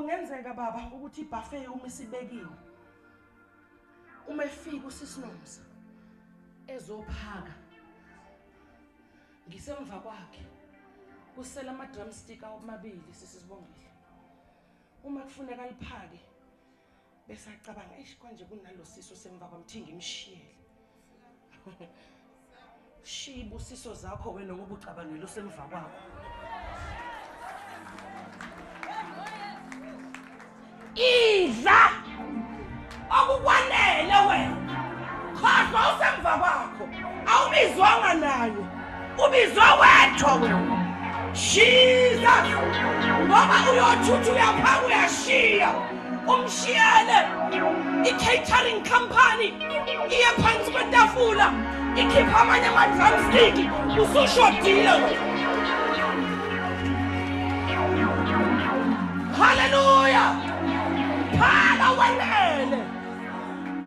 Kungenzeka baba ukuthi ibuffet uma isibekiwe, uma efika usisinomsa ezophaka, ngisemva kwakhe kusela ama drumstick amabili sisibongile. Uma kufuneka liphake bese acabanga eish konje kunalosiso semva kwamthi ngimshiyele. Shiya ibusiso zakho wena ngoba ucabangela osemva kwakho. Idla okukwanele wena, khohlwa usemva kwakho, awubizwanga naye, ubizwa wedwa wena. Jesus, ngoba uyothutha uyaphaka uyashiya, umshiyele i-catering company iye phansi kwetafula ikhipha amanye ama-drumstick, usushodile wena. Hallelujah. Phaka wenele.